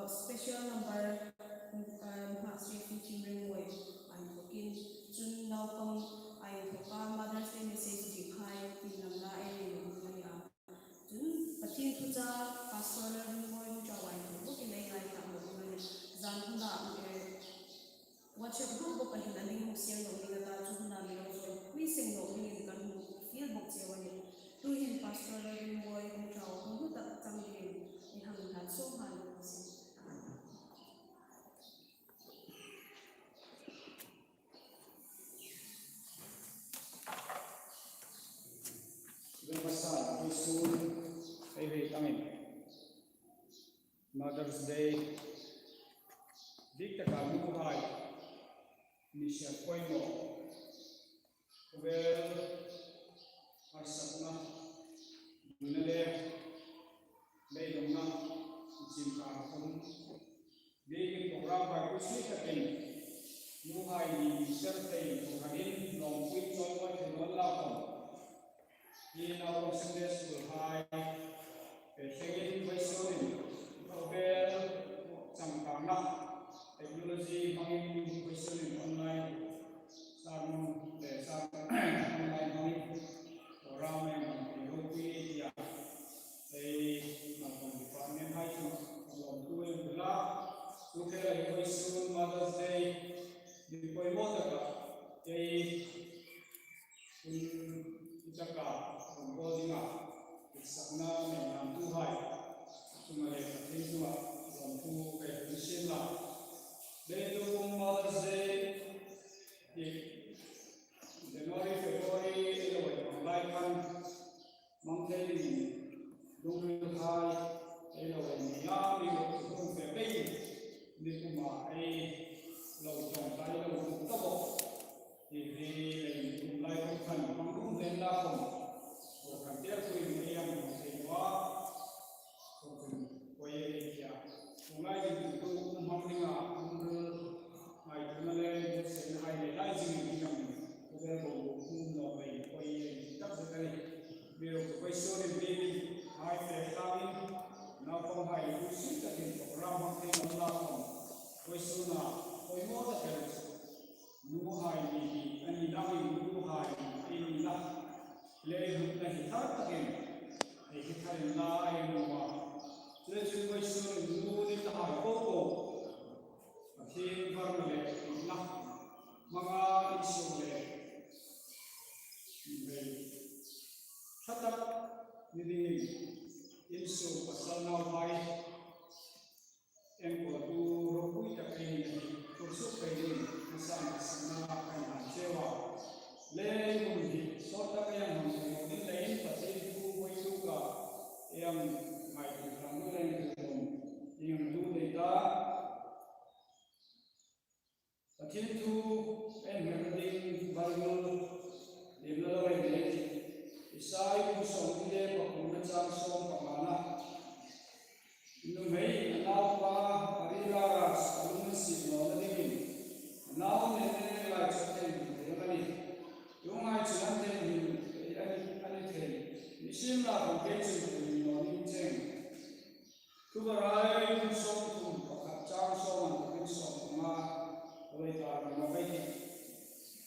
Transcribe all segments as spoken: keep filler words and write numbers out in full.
Special number, um, Mhasri Fifteen Ringway, a inthokin, chun naupang a inthoka Mother's Day message ding hai, inlangna ei nei nuom a nih a. Chun Pathien thu chang Pastor Lalrinmawi Hmingṭhau a inthok bawkin ei ngaithlak nuom a nih. Zan huna, eh, WhatsApp group bawk a hin a link hung seng nawk ding a ta, chu huna mi lo zawi pui seng nawk dingin kan hung fiel bawk cheu a nih. Tuhin Pastor Lalrinmawi Hmingṭhau hung hmu tak chang dingin ei hang inhlan sawm nghal nuom a sin. Vel masa, vawisun ei hei tangin Mother's Day dik taka nuhai ni siat poimaw, khawvel harsatna, buoina le beidongna, chim kar khum, biekin program hai pui sui takin nuhai ni ser thei khum hanin lawmpui chawimawi thei naw la khawm. Hi naupang Sunday School hai, eh, thlengin vawisun in khawvel changkarna technology hmangin vawisun in online sermon, eh, sermon online hmangin program nei hmang thei ropui tia ei naupang department hai chun lawmthu ei bula. Chu khela hi vawisun Mother's Day ni poimaw taka ei hun taka rawngbâwl dinga ditsakna nei hnamtuhai chunga le Pathien chunga lawmthu ka hril sien la. Leitung Mother's Day hi January, February ei lo hmang lai khan hmang thei dingin lungril hai ei lo nei a, mi lo hung fe pei ni kuma ei lo ṭawngṭai lo hung ta bawk. Hi hi lei ni kum lai khawm khan hmang rum nen la khawm, program tel tuin ei hang hmang thei naw a. Khawm chun poi ei tia. Hung lai ding tu hmang dinga lungril ngaituona le inthawk seng hai nei lai zingin ei hang khawvel bo bo hung nawk leiin poi ei tak zet a nih. Mi ro chu vawisun in biekin hai fe tlangin naupanghai pui sui takin program hmang thei naw la khawm, vawisuna poimaw tak el chu nuhai ni hi a ni dangin nuhai ni a ni la. Lei hmuna hi thar takin ei hi thar inla ei nuom a. Chuleiin vawisun nu ni tahai po po Pathien varna le inla hmanga insuk le hei ṭha tak ni dingin insuk pasal nauhai enkawltu ropui tak ei ni hi tursuk pei dingin hmasan ditsakna ka hlan cheu a. Leiin hun hi sawt tak ei hang hmang thei naw ding leiin Pathien thu vawi tuka ei hang ngaituo thlang ding leiin thu hmang ei hang tu nei ta. Pathien thu ei hmang ding Bible lim la lo ei ni. Isai bung sawmhni le pakuona chang sawm pangana. Nuhmei a naupa a ri rara chu a lung a sip nawna dingin a nau nei nei lai chu a theinghil thei a nih. Chuonghai chu an theinghil thei a ni, a ni thei. Ni siem la khawm kei chun theinghil naw ning cheng. Thuvarai bung sawmthum pakhat chang sawm a inthokin sawmpanga, a lo ei tar nawk ei tih.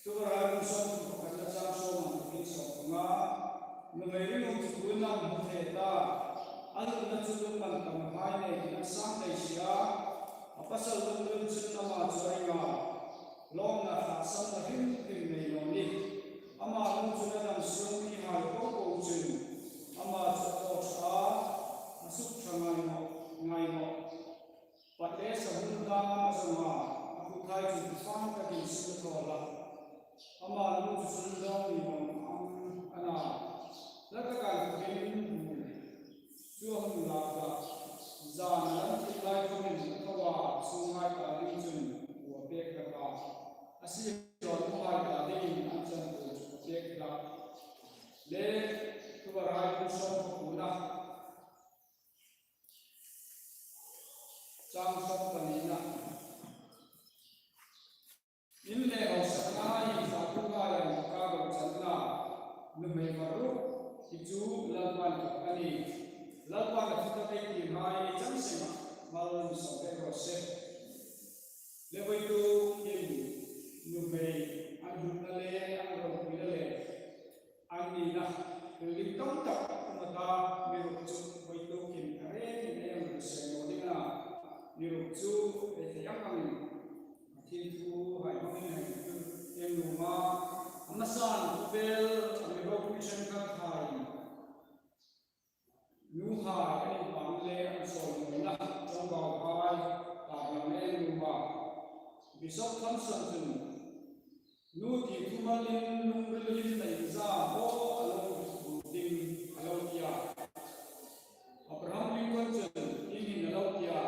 Thuvarai bung sawmthum pakhat chang sawm a inthokin sawmpanga. Nuhmei ringum chu tuin am hmu thei ta. A lungna chu lung man tamhai neiin a sang thei si a. A pasal lungril chun ama chu a ring a. Lawmna, ṭhahsamna hrim hrim nei naw nih. Ama lung chun a dam suol mihai po po chun ama chu a thaw ṭha a, a suk ṭha ngai nawh, ngai nawh. Pat le sahun dam a zawng a, a kuthai chun fang takin suk a thaw a. Ama lung chu sundawng ni bang ang a na. Hla taka inthokin bul chu a hung lak hlak. Zan a lam thip lai khawmin a tho a, a sunghai ta ding chun bu a pek hlak a. A siehlaw nuhai ta dingin an chanpuol chu a pek hlak. Le Thuvarai bung sawm pakuona chang sawm panina. In le hausakna hi thla tu ngai ang ka ro channa nuhmei var ruok hi chu Lalpan a nih. Lalpan a thu tak ei tiem hai ei chang seng a. mal mi sawm pek raw se. Le voituk hin nuhmei an hlutna le an ropuina le an nina thil ding tam tak um a ta, mi ruk chu voituk hin a rengin ei hang hriselna ding a, mi ruk chu ei thei ang angin Pathien thuhai hmangin hang ei nuom a. A hmasan khawvel a mi ropui ṭhenkhathai nuhai an inpang le an chawimawina ṭawngbauhai tarlang ei nuom a. Bishop Thompson chun nu ti thumalin lungrilin a inzam a lo hmu ding a lo ti a. Abraham Lincoln chun hieng hin a lo ti a,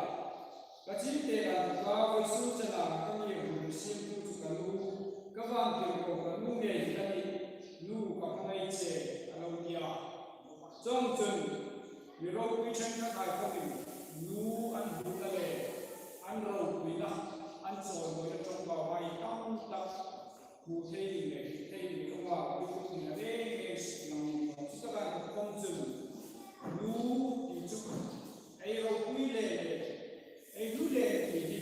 ka chite dan ka vawisun chena ka mi hun siemtu chu ka nu, ka vantirko ka nu ngei hi a nih, nu ka hmangai che a lo ti a. Chuongchun mi ropui ṭhenkhathai khawmin nu an hlutna le an ropuina, an chawimawina ṭawngbauhai tam tak hmu thei ding le hriet thei ding a um a, voituk hin a reng reng suk lang ni chu taka khawm chun nu ti chu ei ropui le le ei hlu le ti hi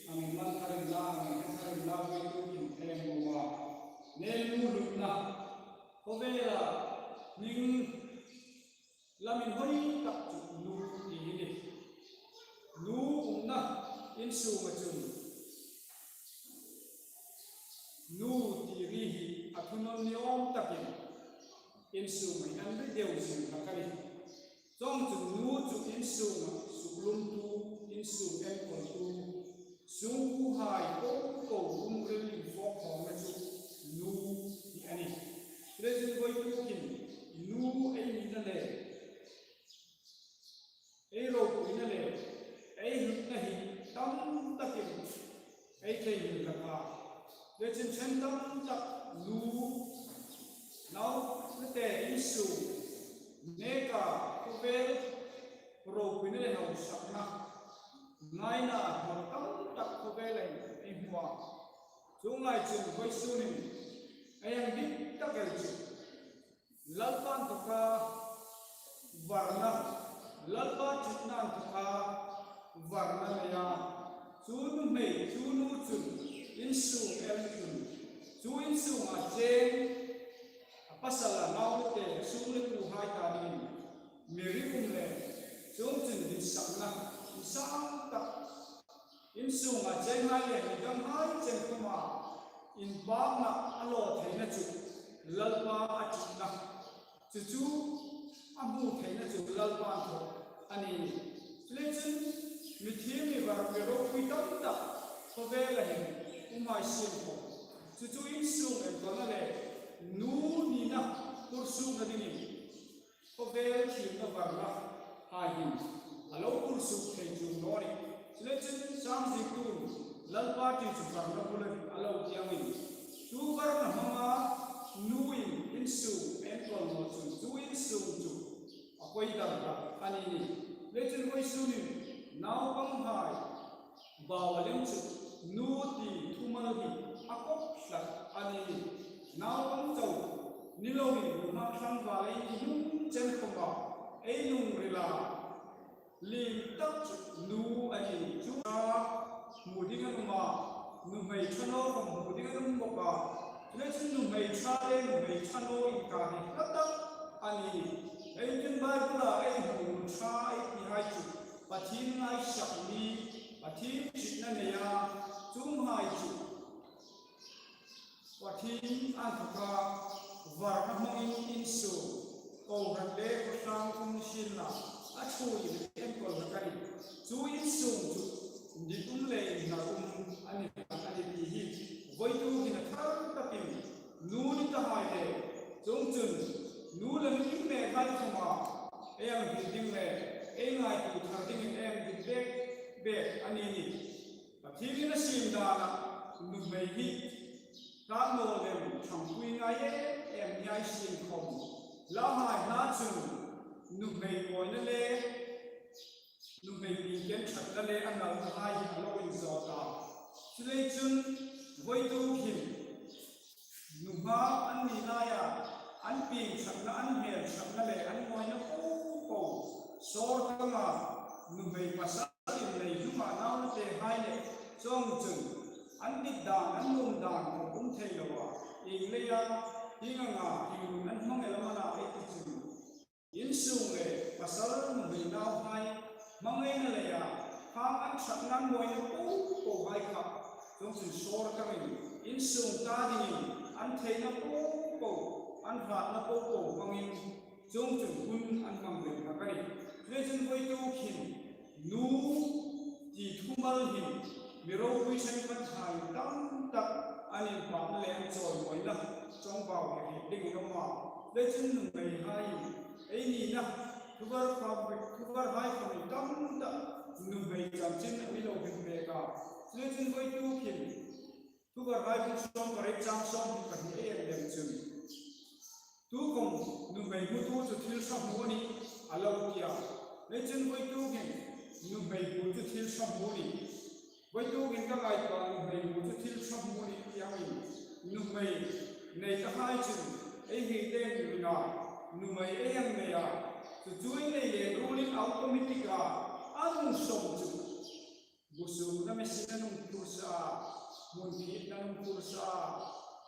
a mi man thar inla, a mi han thar inla voituk hin ei nuom a. Nenu hlutna khawvela hming lam inhawi tak chu nu ti hi a nih. Nu umna insunga chun nu ti ri hi a thunawn ni awm takin insunga hin an ri deu zing hlak a nih. Chuongchun nu chu insunga suklumtu, insung enkawltu, sungkuohai ko ko lungril infawk khawmna chu nu ti a nih. Chuleiin voituk hin nu ei nina le ei ropuina le ei hlutna hi tam takin ei theinghil hlak a. Chuleiin ṭhen tam tak nu, naute insung neka khawvel ropuina le hausakna ngaina hmang tam tak khawvelin ei hmu a. Chuong lai chun vawisunin ei hang dik tak el chu Lalpa inthoka varna, Lalpa ṭitna inthoka varna nei a. Chu nuhmei, chu nu chun insung el chun, chu insunga cheng a pasal, a naute, a sungkuohai ta dingin mi ri um le, chuongchun dinsakna insang tak, insunga chenghai le mi danghai chen khawma inpakna a lo theina chu Lalpa a ṭitna, chu chu a hmu theina chu Lalpa inthoka a nih. Chuleiin mi thiem, mi var, mi ropui tam tak khawvela hin um hai sien khawm, chu chu insung enkawlna le nu nina hursuokna dingin khawvel thiemna varna hai hin a lo hursuok thei chuong naw a nih. Chuleiin Sam ziektuin Lalpa ṭi chu varna bula a lo ti angin, chu varna hmanga nuin insung enkawl naw chun chu insung chu a poi dar hlak a ni nih. Chuleiin vawisunin naupanghai bau a lem chu nu ti thumal hi a kawp hlak a ni nih. Naupang chau ni loin, hmang tlangval ei ni hnung chen khawma ei lungrila lien tak chu nu a ni chu a hmu ding an um a, nuhmei ṭha naw khawm hmu ding an um bawk a. Chuleiin nuhmei ṭha le nuhmei ṭha naw inkar hi hla tak a ni. Ei tin Bible-a ei hmu ṭha ei tihai chu Pathien ngaisakna, Pathien ṭitna nei a, chuonghai chu Pathien inthoka varna hmangin insung, kohran le khawtlang um sienla a ṭhuoi enkawl hlak a nih. Chu insung chu dit um le inhnar um a ni, a ni ti hi voitukin a thar takin nu ni tahai le, chuongchun nu le mi inhmehai khawma ei hang dit ding le ei ngaituo thar dingin ei hang dit bek bek a ni nih. Pathienin a siem dana nuhmei hi tlak naw lem ṭhangpui ngai em em ni hai sien khawm, hlahai hna chun nuhmei ngawina le nuhmei pieng ṭhatna le a nalnahai hi a lo inzawt a. Chuleiin voitukin nuhmei an ni laia an pieng ṭhatna, an hmel ṭhatna le an ngawina po po sawr kanga nuhmei pasal in dan, an nuom dan khawm um thei lo a. Ieng leia hieng anga hringnun an hmang el am a na ei ti chun, insung le pasal nuhmei nauhai hmangaina leia khang an ṭhatna, an mawina po pohai kha, chuongchun sawr takin insung ta dingin an theina po po, an hratna po po hmangin chuongchun hun an hmang lem hlak a nih. Chuleiin chun voituk hin nu ti thumal hin mi ropui ṭhenkhathai tam tak an inpakna le an chawimawina ṭawngbau hi hriet dingin a um a. Chuleiin chun nuhmeihai, ei nina, thuvar kha, thuvarhai khawm tam tak nuhmei chanchin a mi lo hrilpêk a. Chuleiin chun voituk hin thuvarhai bung sawm pariet chang sawmhni pahni ei en lem chun, tukhawm nuhmei hmutu chu thil ṭha hmu a nih, a lo ti a. Chuleiin chun voituk hin nuhmei hmu chu thil ṭha hmu a nih. Voituk hin ka ngai pei a, nuhmei hmu chu thil ṭha hmu a nih ti angin, nuhmei nei tahai chun ei hei te ni ring a, nuhmei ei hang nei a, chu chu ei nei le ruolin automatic a, a nung sawm chu busukna machine an hung phur sa a, hmun phitna an hung phur sa a,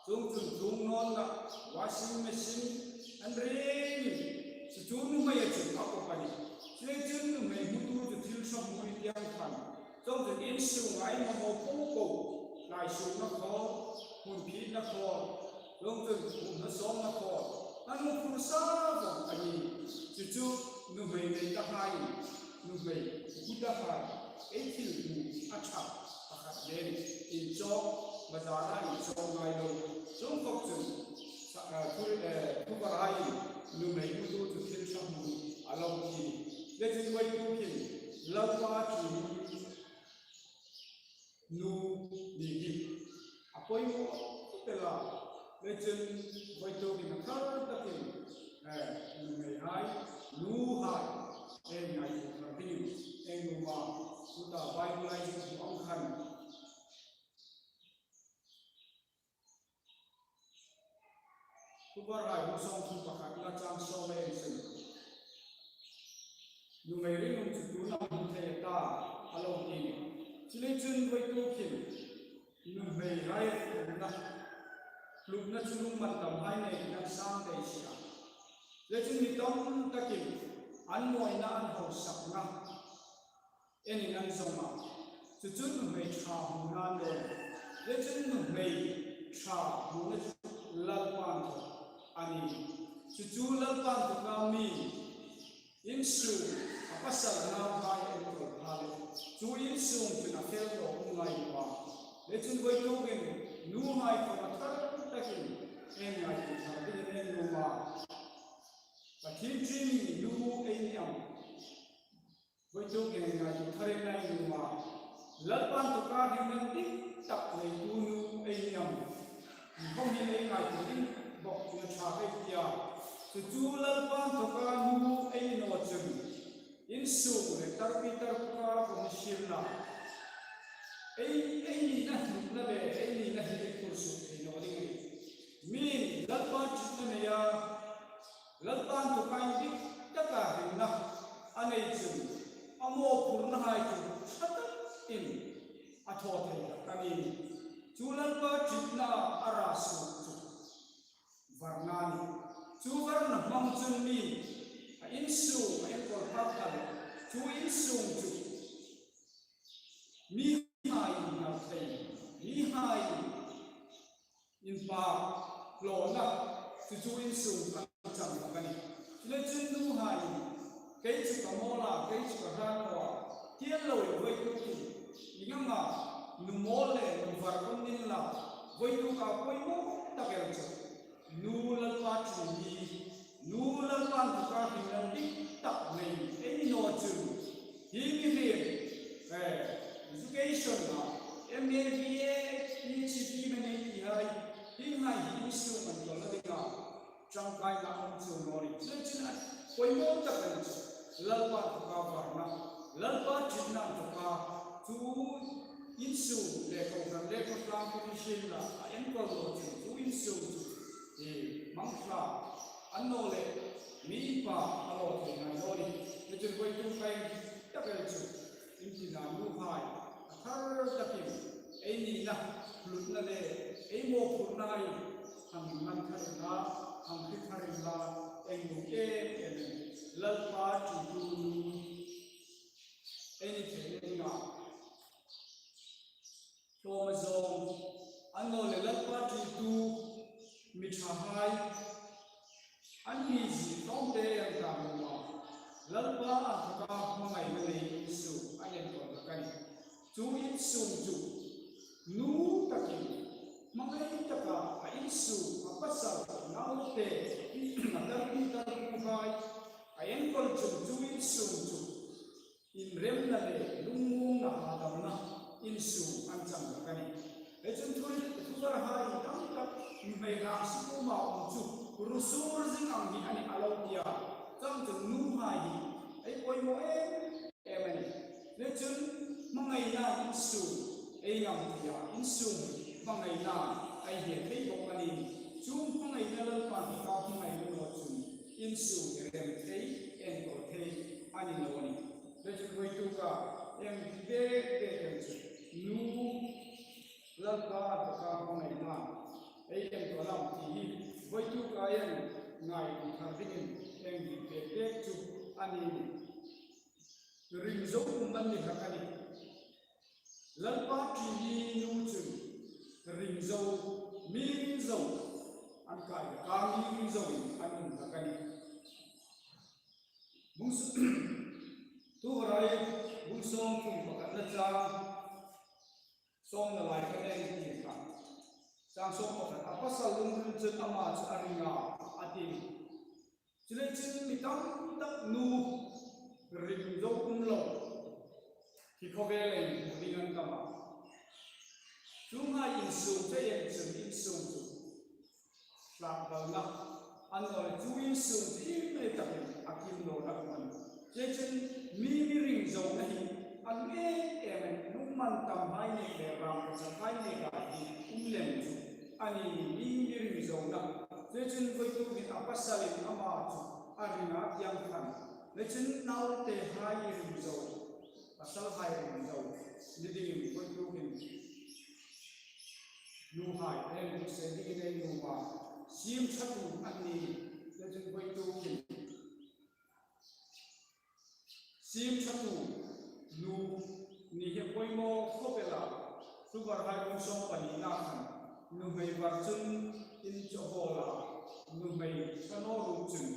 chuongchun tlung nawnna washing machine an rengin, chu chu nuhmeia chun a kawp a nih. Chuleiin chun nuhmei hmutu chu thil ṭha hmu a nih ti ang khan, chuongchun insunga ei mamaw po po, hnaisukna khawl, hmun phitna khawl, chuongchun umna sawmna khawl an hung phur sa vawng a nih. Chu chu nuhmei nei tahai, nuhmei hmu tahai ei thil hmu a ṭha pakhat le inchawk, bazara inchawk ngai lo, chuong khawp chun sa-, eh, thu-, eh, thuvarhai nuhmei hmutu chu thil ṭha hmu a lo ti. Chuleiin chun voituk hin Lalpa ṭi nu ni hi a poimaw el a. Chuleiin chun voituk hin a thar takin, eh, nuhmeihai, nuhai, ei ngaituo thar dingin ei nuom a. Tuta Bible-a ei hmu ang khan, Thuvarhai bung sawmthum pakhatna chang sawm ei en chun, nuhmei rinum chu tuin am hmu thei a ta, a lo ti a nih. Chuleiin chun voituk hin nuhmeihai hlutna, hlutna chu lungman tamhai nei an sang thei si a. Chuleiin chun mi tam takin an mawina, an hausakna enin an zawng a. Chu chu nuhmei ṭha hmuna an dawn. Chuleiin chun nuhmei ṭha hmuna chu Lalpa inthawk a nih. Chu chu Lalpa inthoka mi insung, a pasal nauhai enkawl pha le, chu insung chun a fel tawk um ngai naw a. Chuleiin chun voitukin nuhai khawm a thar takin ei ngaituo thar dingin ei nuom a. Pathien ṭi mi nu ei ni am? Voituk ei ngaituo tharin ei nuom a. Lalpa inthoka hringna dik tak neitu nu ei ni am? Khawm hi ei ngaituo ding bawk a ṭha ei ti a. Chu chu Lalpa inthoka nu ei ni naw chun, insung le tarpi tarpuka khawm ni sienla, ei, ei nina hlutna le ei nina hi ei phur suk thei naw ding a nih. Mi Lalpa ṭitna nei a, Lalpa inthoka indik taka hringna a nei chun, a mawphurna hai chu ṭha takin a thaw thei hlak a nih. Chu Lalpa ṭitna a ra suok chu varna a nih. Chu varna hmang chun mi a insung, a enkawl pha kha le, chu insung chu mihai inhnar thei, mihai inpak hlawna chu chu insung a chang hlak a nih. Chuleiin chun nuhai, kei chu ka mawl a, kei chu ka hrat naw a, ti el loin voitukin, ieng anga nu mawl le nu var khawm ni inla, voituka poimaw tak el chu nu Lalpa ṭi ni, nu Lalpa inthoka hringna dik tak nei ei ni naw chun, hi mihriem, eh, education-a, M A, B A, P H D, M A ti hai, hi hai hi insung an tawlna dinga ṭangkaina a um chuong naw nih. Chuleiin chun a poimaw tak el chu Lalpa inthoka varna, Lalpa ṭitna inthoka chu insung le kohran le khawtlang khawm ni sienla, a enkawl naw chun chu insung chu, eh, hmang ṭha a ni naw leh, mi pa a lo thei ngai naw nih. Chuleiin chun voituk ka indik tak el chu, in tina nuhai, a thar takin ei nina, hlutna le ei mawphurna hai hang man thar inla, hang hre thar inla, ei hmu em em Lalpa ṭitu nu ei ni theina dinga. Hlawm a zawng, annawleh Lalpa ṭitu mi ṭhahai an ni zie tlawmte an ta nuom a, Lalpa a taka hmangaina nei insung an enkawl hlak a nih. Chu insung chu nu takin, hmangai taka a insung, a pasal, naute, a tarpi tarpuhai a enkawl chun chu insung chu inremna le lungmuongna, hadamna insung an chang hlak a nih. Ei chun thu, thuvarhai tam tak nuhmei rang si kuoma um chu rusur zing ang hi a nih a lo ti a. Chuong chun nuhai hi ei poimaw em em a nih. Le chun hmangaina insung ei ngam thei a, insung hmangaina ei hriet thei bawk a nih. Chu hmangaina Lalpa taka hmangaina naw chun insung rem thei, enkawl thei a ni naw a nih. Le chun voituka ei hriet bek bek el chu nu Lalpa taka hmangaina ei enkawl am ti hi voituka ei ngaituo thar dingin ei hriet bek bek chu a nih. Ring zo um an ni hlak a nih. Lalpa ṭi mi nu chun ring zo, mi ring zo an kai hlak a, mi ring zo an um hlak a nih. Bung s-, thuvarhai bung sawmthum pakhatna chang sawmna lai kha ei ti kha. Chang sawm pakhat, a pasal lungril chun ama chu a ring a, a ti. Chuleiin chun mi tam tak nu ring zo um lo hi khawvel ei hmu ding an tam a. Chuonghai insung te en chun insung chu hlak balna, annawleh chu insung chu iemani takin a kim lo hlak a nih. Chuleiin chun mi mi ring zona hi a ngen em em, lungmantamhai nek le rangkachakhai neka hi um lem chu a nih, mi mi ring zona. Chuleiin chun voitukin a pasalin ama chu a ring a ti ang khan, le chun nautehai ring zo, pasalhai ring zo ni dingin voitukin nuhai ei hung sei dingin ei nuom a, siem ṭhatu an nih. Le chun voitukin siem ṭhatu nu ni hi a poimaw khawp el a. Thuvarhai bung sawm panina khan nuhmei var chun in chu a bawl a, nuhmei ṭha naw ruok chun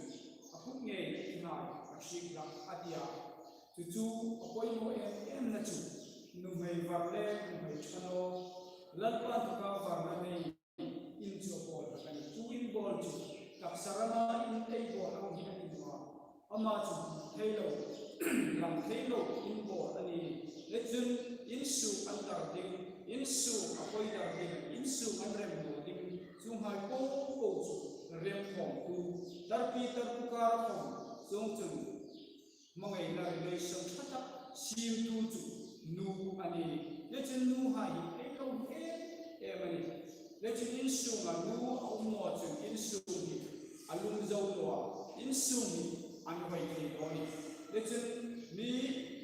a put ngei ngei hnai a hriek hlak a ti a. Chu chu a poimaw em em na chu, nuhmei var le nuhmei ṭha naw, Lalpa taka varna nei in chu a bawl hlak a nih. Chu in bawl chu taksa rama in ei bawl ang hi a ni naw a. Ama chu hmu thei lo, lang thei lo in bawl a nih. Le chun insung an dar ding, insung a poi dar ding, insung an rem naw ding, chuonghai po po chu rem khawmtu, tarpi tarpu kara khawm, chuong chun hmangaina relation ṭha tak siemtu chu nu a nih. Le chun nuhai hi ei lo em em a nih. Le chun insunga nu a um naw chun insung hi a lum zo naw a, insung hi a nuhmei thei naw a nih. Le chun mi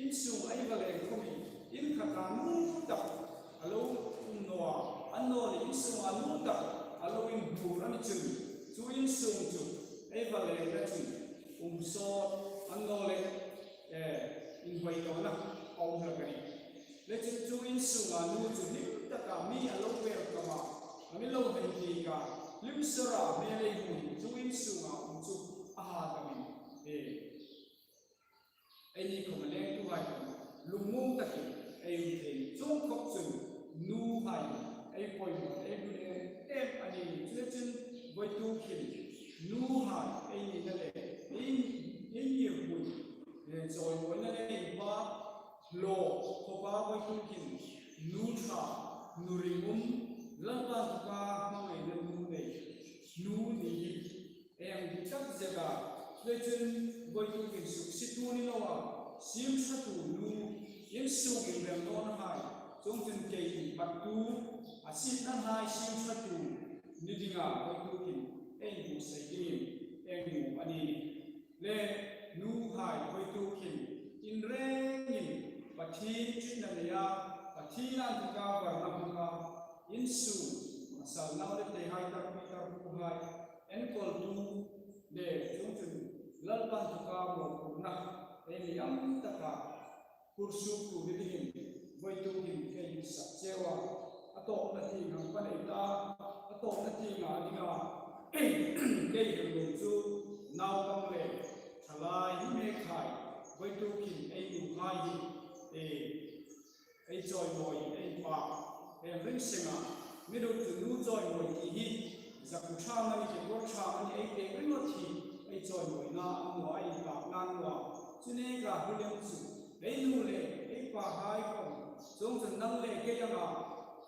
insung ei va leng khawmin in khata nu tak a lo um naw a, annawleh insunga nu tak a lo inhmur a ni chun chu insung chu ei va lengna chun um sawt, annawleh, eh, inhawi tawna a um hlak a nih. Le chun chu insunga nu chu hlim taka mi a lo welcome a, a mi lo hei ti ka, hlim sara hmel ei hmu hi chu insunga um chu a hadamin, eh, eini khawm a lengtuhai khawm lungmuong takin ei um thei. Chuong khawp chun nuhai ei poimaw, ei hmu em em a nih. Chuleiin chun voitukin nuhai ei nina le ei, ei ngirhmun, eh, chawimawina le inpâk hlaw khawpa voitukin nu ṭha, nu ringum, Lalpa taka hmangaina nu nei, nu ni hi ei hang dik tak zet a. Chuleiin chun voitukin suksitu ni loa, siem ṭhatu nu, insung inrem nawnahai, chuong chun kei inpattu, a sietnahai siem ṭhatu ni dinga voitukin ei hung sei dingin ei nuom a nih. Le nuhai voitukin inrengin Pathien ṭitna neia, Thina inthawka varna hmanga insung, pasal nau le tehai, tarpuhai, enkawltu le chuongchun Lalpa inthawka mawphurna ei ni ang taka hursuoktu ni dingin voituk hin kei sak cheu a. A tawpna tieng hang pan ei ta, a tawpna tienga dinga kei hang lung chu naupang le thalai ni mek hai, voituk hin ei nuhai hi, e, ei chawimawi, ei pâk, ei ring senga, mi ruok chu nu chawimawi ti hi, zakuo ṭha mani, kekawr ṭha mani ei pêk ringawt hi, ei chawimawina a ni naw a, ei pâkna a ni naw a. Chu nêka hmu lem chu, ei nu le ei pahai khawm, chuongchun nang le kei anga,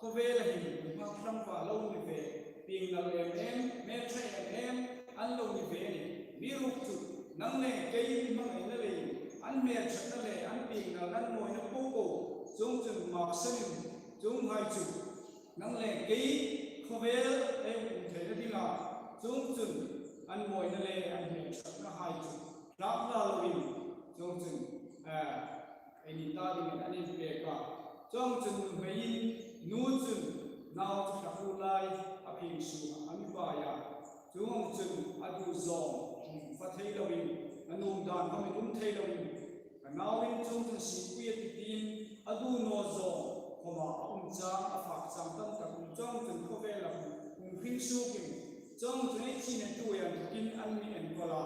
khawvela hin hmang tlangval lo ni ve, piengnal em em, hmelṭha em em an lo ni ve a nih. Mi ruok chu nang le kei hmangaina leiin an hmelṭhatna le an piengnal, an mawina po po, chuongchun maksanin chuonghai chu nang le kei khawvel ei um theina dinga, chuongchun an mawina le an hmelṭhatnahai chu tlâk hla loin, chuongchun, eh, eini ta dingin an inpêk a. Chuongchun nuhmeiin, nu chun nau chu tlak lai a phing suok a, a mi pai a. Chuongchun a duh zawng um fa thei loin, a nuom dan khawm um thei loin, ka nauin chuongchun singpui a ti tiin a duh naw zawng khawma a um chang, a fak chang tam tak um, chuongchun khawvela hung hring suokin, chuongchun ei thinatu ei inthokin an mi enkawl a.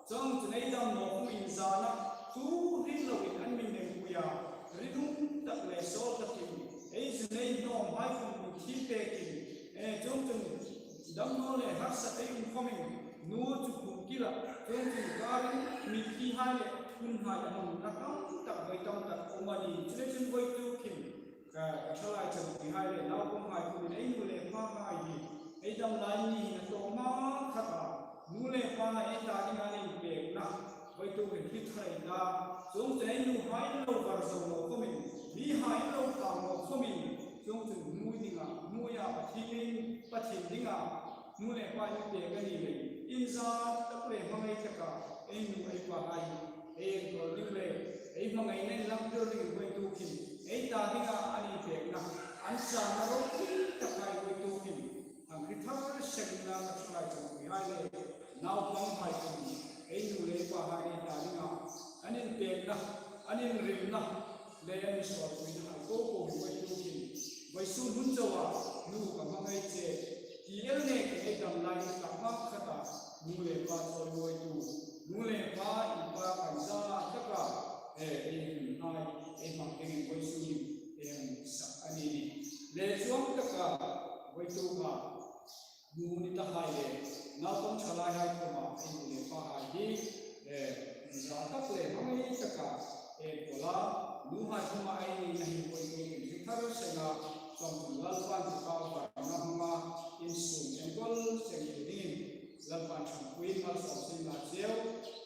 Chuongchun ei dam naw khawm inzana thu hring loin an mi nengpui a. Rinum tak le sawl takin ei zun ei hnawmhai khawm mi thi pekin, e, chuongchun damnaw le harsat ei um khawmin nu chu khum kila, chuongchun karin mitthlihai le hunhai a hmangna tam tak, voi tam tak a um a nih. Chuleiin chun voituk hin ka, ka ṭhalai chanpuihai le naupanghai kuomin ei nu le pahai hi ei dam lai ni hin a tawp hma khata nu le pahai ei ta dinga an inpêkna, voituk hin hre thar ei ta. Chuongchun ei nuhai lo var zo naw khawmin, mihai lo thlak naw khawmin, chuongchun nu dinga, nuhai Pathien, Pathien dinga nu le pa inpêk a ni leiin, inzat tak le hmangai taka ei nu ei pahai ei enkawl ding le ei hmangaina inlang tir dingin voituk hin ei ta dinga an inpêkna, an channa ropui takhai voituk hin hang hre thar seng inla ka ṭhalai chanpuihai le naupanghai khawm, ei nu le pahai ei ta dinga an inpêkna, an inrimna le an insawlpuinahai po po hi voituk hin, vawisun hun choa nu ka hmangai che ti el nekin ei dam lai ni tlak hma khata nu le pa chawimawitu, nu le pa inpâk inzat taka, e, ei rimhai ei hmang dingin vawisunin ei hang sak a nih. Le chuong taka voituka nu ni tahai le naupang ṭhalaihai khawma ei nu le pahai hi, e, inzat tak le hmangai taka ei enkawl a, nuhai khawma ei nina hi voituk hin hre thar senga, chuongchun Lalpa inthawka varna hmanga insung enkawl seng dingin Lalpan ṭhangpuiin malsawm sien la cheu.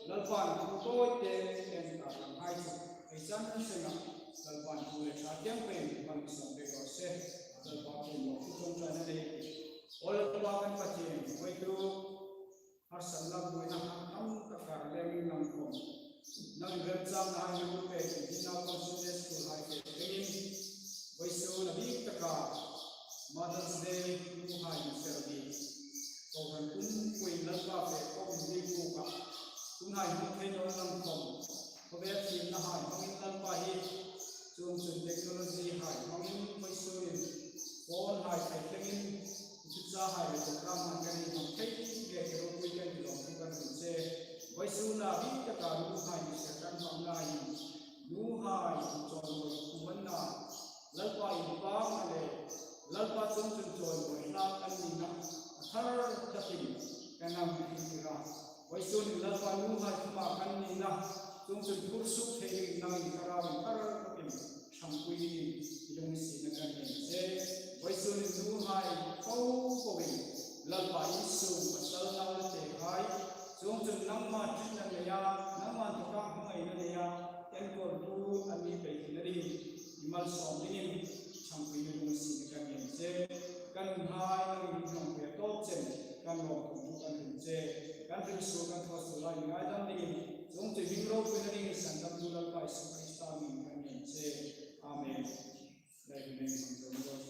Lalpan thu tawite ei enkawl ṭhanghai chu ei chan senga, Lalpan thu le ṭha tiang peiin hmang sawm pei raw se. Lalpa kuomah thu ṭawngṭaina nei. Aw Lalpa kan Pathien, voituk harsatna buoina hang tam taka lengin nang khawm, nangin remchangna hang inpêk dingin naupang Sunday School hai fe dingin, vawisun a bik taka Mother's Day nuhai inser ding, kohran pumpuiin Lalpa fe khawm ding bûka, tunhai hmang thei naw nang khawm, khawvel thiemnahai hmangin Lalpa hi, chuongchun technology hai hmangin vawisunin phone hai thei tlangin, thuchahai le program hai kan hmang thei ngei ti ropui kan ti lawm thu kan hril che. Vawisuna bik taka nuhai inser kan hmangna hin, nuhai chawimawi kuomna, Lalpa inpâkna le Lalpa chuongchun chawimawi hlak an nina a thar takin kan hang hriettir a. Vawisunin Lalpa nuhai khawma kan nina chuongchun phur suok thei dingin nangin Thlarau Inthar takin ṭhangpui dingin i lunginsietna kan ngen che. Vawisunin nuhai po poin Lalpa insung pasal nau le tehai, chuongchun nangma ṭitna neia, nangma inthawka hmangaina neia enkawltu an mi pei theina dingin i malsawm dingin ṭhangpuina lunginsietna kan ngen che. Kan nuhai nangin ṭhangpui a tawp chen kan lawmthu kan hril che. Kan hril suol, kan thaw suol lai ngaidam dingin, chuongchun hming ropuina dingin sandamtu Lalpa Isu Krista hmingin kan ngen che. Amen. Ṭha hi nei hmang chau naw